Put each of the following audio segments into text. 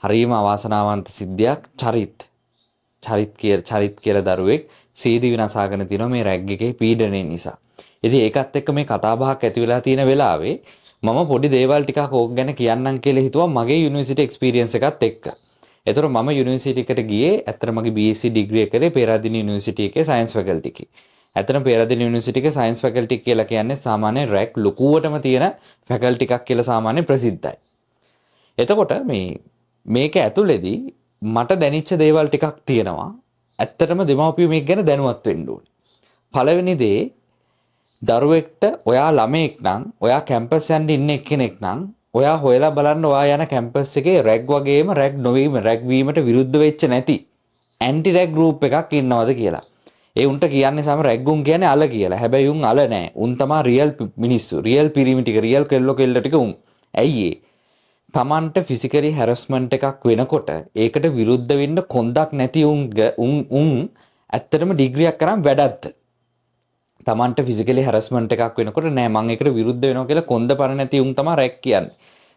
හරිම අවාසනාවන්ත සිද්ධියක් චරිත් චරිත් කියලා චරිත් කියලා දරුවෙක් සීදි විනාශාගෙන තියෙනවා මේ රැග් එකේ පීඩනය නිසා. ඉතින් ඒකත් එක්ක මේ කතා බහක් ඇති වෙලා තියෙන වෙලාවේ මම පොඩි දේවල් ටිකක් ඕක ගැන කියන්නම් කියලා හිතුවා මගේ යුනිවර්සිටි එක්ස්පීරියන්ස් එකත් එක්ක. ඒතර මම යුනිවර්සිටි එකට ගියේ ඇත්තට මගේ BSc degree එක කරේ පේරාදෙණිය යුනිවර්සිටි එකේ සයන්ස් ෆැකල්ටි එකේ. ඇත්තටම පේරාදෙණිය යුනිවර්සිටි එකේ සයන්ස් ෆැකල්ටි කියලා කියන්නේ සාමාන්‍ය රැග් ලොකුවටම තියෙන ෆැකල්ටි එකක් කියලා සාමාන්‍ය ප්‍රසිද්ධයි. එතකොට මේක ඇතුළේදී මට දැනිච්ච දේවල් ටිකක් තියෙනවා. ඇත්තටම දෙමව්පියෝ මේක ගැන දැනුවත් වෙන්න ඕනේ. පළවෙනි දේ, දරුවෙක්ට ඔයා ළමයෙක් නම්, ඔයා කැම්පස් යන්න ඉන්න එක්කෙනෙක් නම්, ඔයා හොයලා බලන්න ඔයා යන කැම්පස් එකේ රැග් වගේම රැග් නොවීම, රැග් වීමට විරුද්ධ වෙච්ච නැති ඇන්ටි රැග් ගෲප් එකක් ඉන්නවද කියලා. ඒ උන්ට කියන්නේ සම රැග් උන් කියන්නේ අල කියලා. හැබැයි උන් අල නෑ. උන් තමා රියල් මිනිස්සු, රියල් පිරිමි ටික, රියල් කෙල්ලෝ කෙල්ල ටික උන්. ඇයි ඒ? තමන්ට ෆිසිකලි හැරස්මන්ට් එකක් වෙනකොට ඒකට විරුද්ධ වෙන්න කොන්දක් නැති උන් උන් උන් ඇත්තටම ඩිග්‍රියක් කරන් වැඩක්ද? තමන්ට ෆිසිකලි හැරස්මන්ට් එකක් වෙනකොට නෑ මං ඒකට විරුද්ධ වෙනවා කියලා කොන්ද පණ නැති උන් තමයි රැග් කියන්නේ.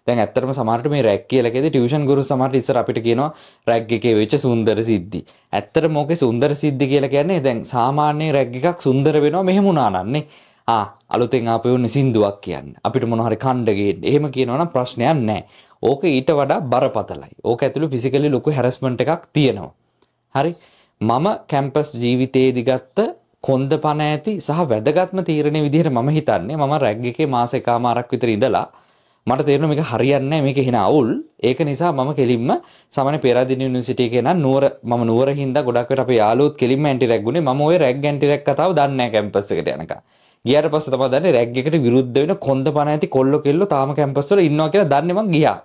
දැන් ඇත්තටම සමහරට මේ රැග් කියලා කියද්දි ටියුෂන් ගුරු සමහරට ඉස්සර අපිට කියනවා රැග් එකේ වෙච්ච සුන්දර සිද්ධි. ඇත්තටම ඕකේ සුන්දර සිද්ධි කියලා කියන්නේ දැන් සාමාන්‍ය රැග් එකක් සුන්දර වෙනවා මෙහෙම වුණා නම් නේ. ආ අලුතෙන් ආපු උන් සින්දුවක් කියන්න. අපිට මොන හරි කණ්ඩ ගේන්න. එහෙම කියනවා නම් ප්‍රශ්නයක් නෑ. ඕක ඊට වඩා බරපතලයි. ඕක ඇතුළේ ෆිසිකලි ලොකු හැරස්මන්ට් එකක් තියෙනවා. හරි. මම කැම්පස් ජීවිතේදී ගත්ත කොන්ද පණ ඇති සහ වැදගත්ම තීරණය විදිහට මම හිතන්නේ මම රැග් එකේ මාස එකමාරක් විතර ඉඳලා මට තේරුණා මේක හරියන්නේ නැහැ, මේක එන අවුල්. ඒක නිසා මම කෙලින්ම සාමාන්‍ය පේරාදෙණිය යුනිවර්සිටි එකේ නම් නුවර, මම නුවර හින්දා ගොඩක් වෙලාවට අපේ යාළුවොත් කෙලින්ම ඇන්ටි රැග් වුණේ. මම ඔය රැග් ඇන්ටි රැග් කතාව දන්නේ නැහැ කැම්පස් එකට යනකම්. ගියාට පස්සේ තමයි දන්නේ රැග් එකට විරුද්ධ වෙන කොන්ද පණ ඇති කොල්ලෝ කෙල්ලෝ තාම කැම්පස් වල ඉන්නවා කියලා දන්නේ මං ගියා.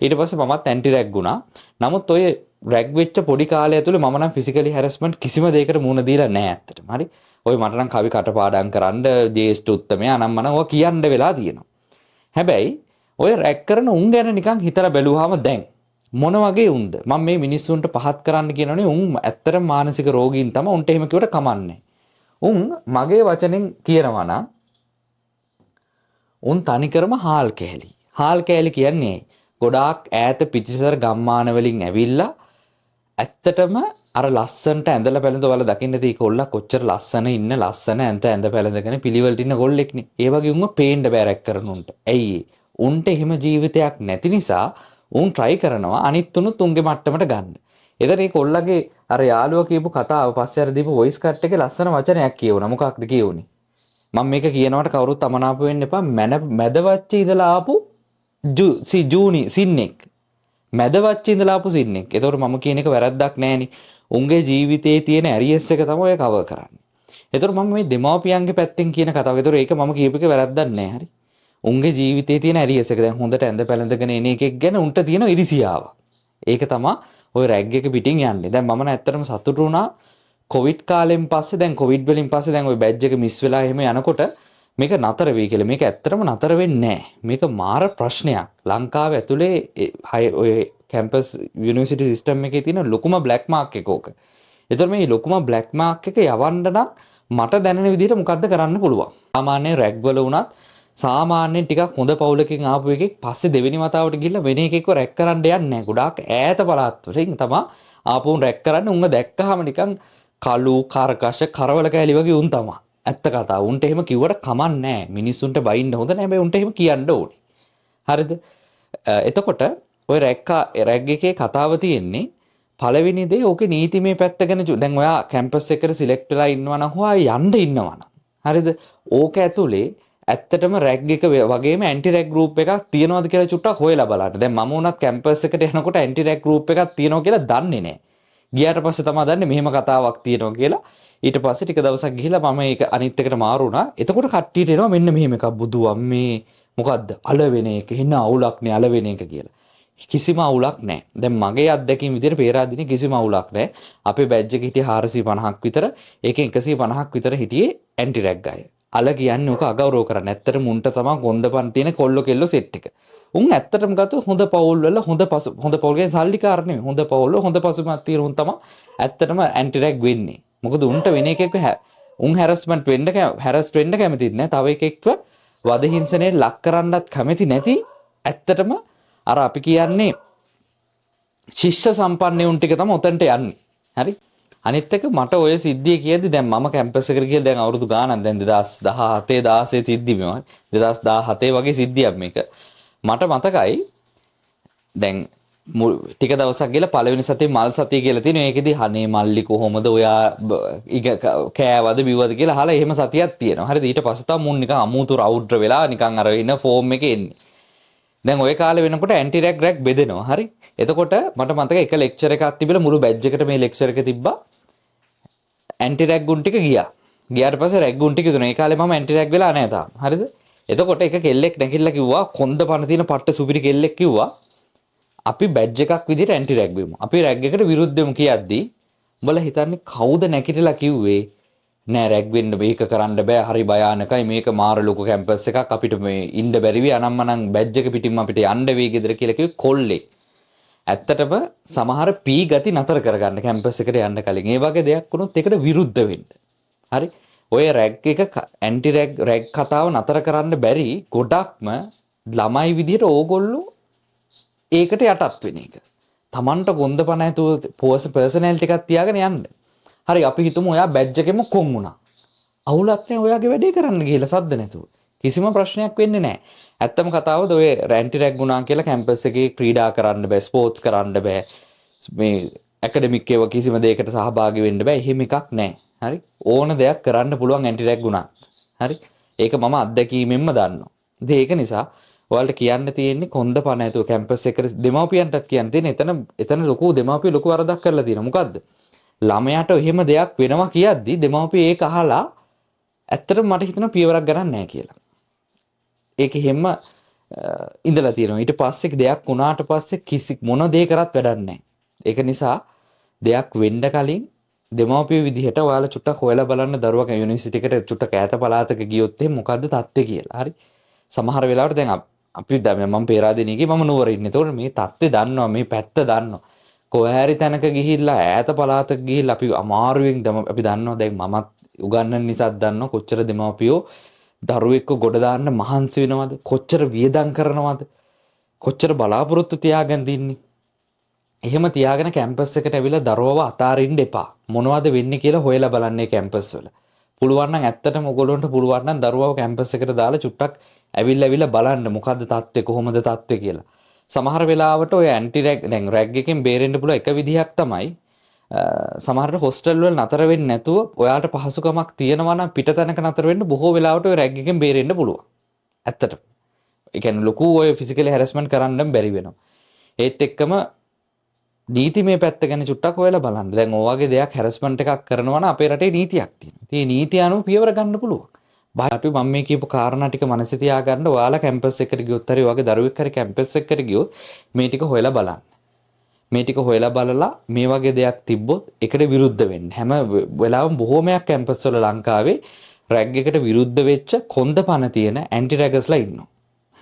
ඊට පස්සේ මමත් ඇන්ටි රැග් වුණා. නමුත් ඔය රැග් වෙච්ච පොඩි කාලය ඇතුලේ මම නම් ෆිසිකලි හැරස්මන්ට් කිසිම දෙයකට මුහුණ දීලා නැහැ ඇත්තටම. හරි. ඔය මට නම් කවි කටපාඩම් කරන්න ජ්‍යෙෂ්ඨ උත්තමයා නම් මනම් ඔය කියන්න වෙලා තියෙනවා. හැබැයි ඔය රැග් කරන උන් ගැන නිකන් හිතලා බැලුවාම දැන් මොන වගේ උන්ද? මම මේ මිනිස්සුන්ට පහත් කරන්න කියනවනේ, උන් ඇත්තටම මානසික රෝගීන් තමයි. උන්ට එහෙම කිව්වට කමන්නේ. උන් මගේ වචනෙන් කියනවා නම් උන් තනිකරම හාල් කෑලි. හාල් කෑලි කියන්නේ ගොඩාක් ඈත පිටිසර ගම්මාන වලින් ඇවිල්ලා ඇත්තටම අර ලස්සනට ඇඳලා පැළඳ ඔයාලා දකින්න ඇති කොල්ලා කොච්චර ලස්සන ඉන්න, ලස්සන ඇඳ ඇඳ පැළඳගෙන පිළිවෙලට ඉන්න කොල්ලෙක්නේ. ඒ වගේ උන්ව පේන්න බෑ රැග් කරන උන්ට. ඇයි ඒ? උන්ට එහෙම ජීවිතයක් නැති නිසා උන් try කරනවා අනිත් උනුත් උන්ගේ මට්ටමට ගන්න. එතන මේ කොල්ලගේ අර යාළුවා කියපු කතාව පස්සේ අර දීපු වොයිස් කට් එකේ ලස්සන වචනයක් කියවුණා. මොකක්ද කියවුනේ? මම මේක කියනවට කවුරුත් අමනාප වෙන්න එපා. මැදවච්ච ඉඳලා ආපු ජූනි සින්නෙක්. මැදවච්ච ඉඳලා ආපු සින්නෙක්. ඒතකොට මම කියන එක වැරද්දක් නෑනේ. උන්ගේ ජීවිතේ තියෙන ඇරියස් එක තමයි ඔය කවර් කරන්නේ. ඒතකොට මම මේ දෙමාපියන්ගේ පැත්තෙන් කියන කතාව. ඒතකොට ඒක මම කියපු එක වැරද්දක් නෑ. හරි. උන්ගේ ජීවිතේ තියෙන ඇරියස් එක දැන් හොඳට ඇඳ පැළඳගෙන එන එකෙක් ගැන උන්ට තියෙන ඉරිසියාව. ඒක තමයි ඔය රැග් එක පිටින් යන්නේ. දැන් මම නම් ඇත්තටම සතුටු වුණා කොවිඩ් කාලෙන් පස්සේ, දැන් කොවිඩ් වලින් පස්සේ දැන් ඔය බැජ් එක මිස් වෙලා එහෙම යනකොට මේක නතර වෙයි කියලා. මේක ඇත්තටම නතර වෙන්නේ නෑ. මේක මාර ප්‍රශ්නයක්. ලංකාව ඇතුලේ ඔය කැම්පස් යුනිවර්සිටි සිස්ටම් එකේ තියෙන ලොකුම බ්ලැක් මාක් එක ඕක. ඒතර මේ ලොකුම බ්ලැක් මාක් එක යවන්න නම් මට දැනෙන විදිහට මොකද්ද කරන්න පුළුවන්? සාමාන්‍ය රැග් වල වුණත් සාමාන්‍යයෙන් ටිකක් හොඳ පවුලකින් ආපු එකෙක් පස්සේ දෙවෙනි වතාවට ගිහිල්ලා වෙන එකෙක්ව රැග් කරන්න යන්නේ නැහැ. ගොඩාක් ඈත පළාත් වලින් තමා ආපු උන් රැග් කරන්නේ. උන්ව දැක්කහම නිකන් කළු කර්කශ කරවල කෑලි වගේ උන් තමා. ඇත්ත කතාව. උන්ට එහෙම කිව්වට කමක් නැහැ. මිනිස්සුන්ට බයින්න හොඳ නැහැ. හැබැයි උන්ට එහෙම කියන්න ඕනේ. හරිද? එතකොට ඔය රැග් එකේ කතාව තියෙන්නේ පළවෙනි දේ ඕකේ නීතිමය පැත්ත ගැන දැන් ඔයා කැම්පස් එකට සිලෙක්ට් වෙලා ඉන්නවා නම් හෝ ආයෙ යන්න ඉන්නවා නම් හරිද? ඕක ඇතුලේ ඇත්තටම රැග් එක වගේම ඇන්ටි රැග් ගෲප් එකක් තියෙනවද කියලා චුට්ටක් හොයලා බලන්න. දැන් මම වුණත් කැම්පස් එකට යනකොට ඇන්ටි රැග් ගෲප් එකක් තියෙනවා කියලා දන්නේ නැහැ. ගියාට පස්සේ තමයි දන්නේ මෙහෙම කතාවක් තියෙනවා කියලා. ඊට පස්සේ ටික දවසක් ගිහිල්ලා මම ඒක අනිත් එකට මාරු වුණා. එතකොට කට්ටියට එනවා මෙන්න මෙහෙම එකක්, බුදු අම්මේ මොකද්ද අල වෙන එක, එන අවුලක් නේ අල වෙන එක කියලා. කිසිම අවුලක් නැහැ. දැන් මගේ අත්දැකීම් විදිහට පේරාදෙණිය කිසිම අවුලක් නැහැ. අපේ බැජ් එකේ හිටියේ 450ක් විතර. ඒකෙන් 150ක් විතර හිටියේ ඇන්ටි රැග් අය. අල කියන්නේ ඔක අගෞරව කරන්න. ඇත්තටම උන්ට තමන් කොන්දපන් තියෙන කොල්ලෝ කෙල්ලෝ සෙට් එක. උන් ඇත්තටම ගත්තොත් හොඳ පවුල් වල හොඳ පසු, හොඳ පවුල් කියන්නේ සල්ලිකාර නෙමෙයි. හොඳ පවුල් වල හොඳ පසුබිමක් තියෙන උන් තමන් ඇත්තටම ඇන්ටි රැග් වෙන්නේ. මොකද උන්ට වෙන එකෙක්ව උන් හැරස්මන්ට් වෙන්න හැරස් වෙන්න කැමතිත් නෑ. තව එකෙක්ව වද හිංසනයට ලක් කරන්නත් කැමති නැති. ඇත්තටම අර අපි කියන්නේ ශිෂ්‍ය සම්පන්න උන් ටික තමයි ඔතනට යන්නේ. හරි? අනිත් එක මට ඔය සිද්ධිය කියද්දි දැන් මම කැම්පස් එකට ගිහලා දැන් අවුරුදු ගාණක් දැන් 2017 16 සිද්ධි මේවා 2017 වගේ සිද්ධියක් මේක. මට මතකයි දැන් ටික දවසක් ගිහලා පළවෙනි සතියේ මල් සතිය කියලා තියෙනවා. ඒකෙදි අනේ මල්ලි කොහොමද ඔයා කෑවද බිව්වද කියලා අහලා එහෙම සතියක් තියෙනවා. හරිද? ඊට පස්සේ තමයි මුන් නිකන් අමුතු රවුඩ් වෙලා නිකන් අර ඉන ෆෝම් එකේ එන්නේ. දැන් ඔය කාලේ වෙනකොට ඇන්ටි රැග් රැග් බෙදෙනවා. හරි? එතකොට මට මතක එක ලෙක්චර් එකක් තිබිලා මුළු බැච් එකට මේ ලෙක්චර් එක තිබ්බා. ඇන්ටි රැග් ගුන් ටික ගියා. ගියාට පස්සේ රැග් ගුන් ටික ඉදුණා. ඒ කාලේ මම ඇන්ටි රැග් වෙලා නෑ තාම. හරිද? එතකොට එක කෙල්ලෙක් නැගිටලා කිව්වා කොන්ද පණ තියෙන පට්ට සුපිරි කෙල්ලෙක් කිව්වා අපි බැජ් එකක් විදිහට ඇන්ටි රැග් වෙමු. අපි රැග් එකට විරුද්ධ වෙමු කියද්දි උඹලා හිතන්නේ කවුද නැගිටලා කිව්වේ නෑ රැග් වෙන්න මේක කරන්න බෑ හරි භයානකයි මේක මාර ලොකු කැම්පස් එකක් අපිට මේ ඉන්න බැරි වෙයි අනම්මනම් බැජ් එක පිටින්ම අපිට යන්න වෙයි ගෙදර කියලා කිව්වේ කොල්ලෙක්. ඇත්තටම සමහර පී ගති නතර කරගන්න කැම්පස් එකට යන්න කලින් ඒ වගේ දෙයක් වුණොත් ඒකට විරුද්ධ වෙන්න. හරි? ඔය රැග් එක ඇන්ටි රැග් රැග් කතාව නතර කරන්න බැරි ගොඩක්ම ළමයි විදිහට ඕගොල්ලෝ ඒකට යටත් වෙන එක. තමන්ට කොන්ද පණ ඇතුව පර්සනැලිටි එකක් තියාගෙන යන්න. හරි අපි හිතමු ඔයා බැජ් එකෙම කොන් වුණා. අවුලක් නෑ ඔයාගේ වැඩේ කරන්න ගිහලා සද්ද නැතුව. කිසිම ප්‍රශ්නයක් වෙන්නේ නෑ. ඇත්තම කතාවද ඔය ඇන්ටි රැග් වුණා කියලා කැම්පස් එකේ ක්‍රීඩා කරන්න බෑ, ස්පෝර්ට්ස් කරන්න බෑ. මේ ඇකඩමික් ඒවා කිසිම දෙයකට සහභාගී වෙන්න බෑ. එහෙම එකක් නෑ. හරි? ඕන දෙයක් කරන්න පුළුවන් ඇන්ටි රැග් වුණත්. හරි? ඒක මම අත්දැකීමෙන්ම දන්නවා. ඉතින් ඒක නිසා ඔයාලට කියන්න තියෙන්නේ කොන්ද පණ ඇතුව කැම්පස් එකට දෙමව්පියන්ටත් කියන්න තියෙන්නේ එතන එතන ලොකු දෙමව්පිය ලොකු වරදක් කරලා තියෙනවා. මොකද්ද? ළමයාට එහෙම දෙයක් වෙනවා කියද්දි දෙමව්පිය ඒක අහලා ඇත්තටම මට හිතෙනවා පියවරක් ගන්න නෑ කියලා. ඒක එහෙම ඉඳලා තියෙනවා. ඊට පස්සේ දෙයක් වුණාට පස්සේ කිසි මොන දේ කරත් වැඩක් නෑ. ඒක නිසා දෙයක් වෙන්න කලින් දෙමව්පිය විදිහට ඔයාලා චුට්ටක් හොයලා බලන්න දරුවා යුනිවර්සිටි එකට චුට්ටක් ඈත පළාතක ගියොත් එහෙනම් මොකද්ද තත්ත්වය කියලා. හරි. සමහර වෙලාවට දැන් අපි දැන් මම පේරාදෙණියගේ මම නුවර ඉන්නේ. ඒතකොට මේ තත්ත්වය දන්නවා, මේ පැත්ත දන්නවා. කොහේ හරි තැනක ගිහිල්ලා ඈත පළාතක ගිහිල්ලා අපි අමාරුවෙන් අපි දන්නවා දැන් මමත් උගන්නන නිසාත් දන්නවා කොච්චර දෙමව්පියෝ දරුවෙක්ව ගොඩ දාන්න මහන්සි වෙනවද, කොච්චර වියදම් කරනවද, කොච්චර බලාපොරොත්තු තියාගෙන ඉන්නේ. එහෙම තියාගෙන කැම්පස් එකට ඇවිල්ලා දරුවව අතාරින්න එපා. මොනවද වෙන්නේ කියලා හොයලා බලන්න මේ කැම්පස් වල. පුළුවන් නම් ඇත්තටම ඔයගොල්ලන්ට පුළුවන් නම් දරුවව කැම්පස් එකට දාලා චුට්ටක් ඇවිල්ලා ඇවිල්ලා බලන්න මොකද්ද තත්ත්වය කොහොමද තත්ත්වය කියලා. සමහර වෙලාවට ඔය ඇන්ටි රැග් දැන් රැග් එකෙන් බේරෙන්න පුළුවන් එක විදිහක් තමයි සමහරට හොස්ටල් වල නතර වෙන්නේ නැතුව ඔයාට පහසුකමක් තියෙනවා නම් පිට තැනක නතර වෙන්න බොහෝ වෙලාවට ඔය රැග් එකෙන් බේරෙන්න පුළුවන්. ඇත්තටම. ඒ කියන්නේ ලොකු ඔය ෆිසිකලි හැරස්මන්ට් කරන්න බැරි වෙනවා. ඒත් එක්කම නීතිමය පැත්ත ගැන චුට්ටක් හොයලා බලන්න. දැන් ඔය වගේ දෙයක් හැරස්මන්ට් එකක් කරනවා නම් අපේ රටේ නීතියක් තියෙනවා. ඉතින් මේ නීතිය අනුව පියවර ගන්න පුළුවන්. අපි මම මේ කියපු කාරණා ටික මනසේ තියාගන්න ඔයාලා කැම්පස් එකට ගියොත් හරි ඔයාගේ දරුවෙක් හරි කැම්පස් එකට ගියොත් මේ ටික හොයලා බලන්න. මේ ටික හොයලා බලලා මේ වගේ දෙයක් තිබ්බොත් ඒකට විරුද්ධ වෙන්න. හැම වෙලාවම බොහෝමයක් කැම්පස් වල ලංකාවේ රැග් එකට විරුද්ධ වෙච්ච කොන්ද පණ තියෙන ඇන්ටි රැගර්ස්ලා ඉන්නවා.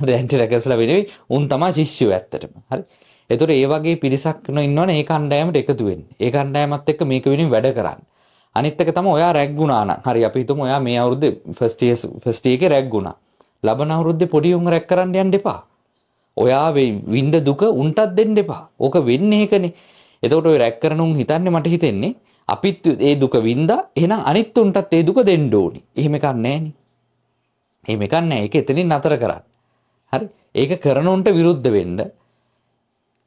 හරි ඇන්ටි රැගර්ස්ලා වෙනුවෙන් උන් තමයි ශිෂ්‍යයෝ ඇත්තටම. හරි. ඒතකොට ඒ වගේ පිරිසක් ඉන්නවනේ ඒ කණ්ඩායමට එකතු වෙන්න. ඒ කණ්ඩායමත් එක්ක මේක වෙනුවෙන් වැඩ කරන්න. අනිත් එක තමයි ඔයා රැග් වුණා නම්. හරි අපි හිතමු ඔයා මේ අවුරුද්දේ ෆස්ට් ඉයර් එකේ රැග් වුණා. ලබන අවුරුද්දේ පොඩි උන් රැග් කරන්න යන්න එපා. ඔයා වින්ද දුක උන්ටත් දෙන්න එපා. ඕක වෙන්නේ ඒකනේ. එතකොට ඔය රැග් කරන උන් හිතන්නේ මට හිතෙන්නේ අපිත් ඒ දුක වින්දා එහෙනම් අනිත් උන්ටත් ඒ දුක දෙන්න ඕනි. එහෙම එකක් නෑනේ. එහෙම එකක් නෑ. ඒක එතනින් නතර කරන්න. හරි. ඒක කරන උන්ට විරුද්ධ වෙන්න.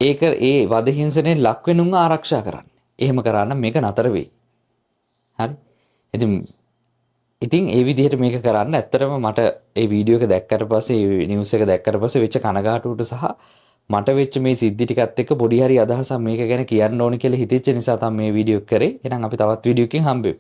ඒක ඒ වද හිංසනයෙන් ලක් වෙන උන් ආරක්ෂා කරන්න. එහෙම කරා නම් මේක නතර වෙයි. හරි. ඉතින් ඒ විදිහට මේක කරන්න ඇත්තටම මට ඒ වීඩියෝ එක දැක්කට පස්සේ ඒ නිවුස් එක දැක්කට පස්සේ වෙච්ච කනගාටුවට සහ මට වෙච්ච මේ සිද්ධි ටිකත් එක්ක පොඩි හරි අදහසක් මේක ගැන කියන්න ඕනි කියලා හිතෙච්ච නිසා තමයි මේ වීඩියෝ එක කරේ. එහෙනම් අපි තවත් වීඩියෝ එකකින් හම්බෙමු.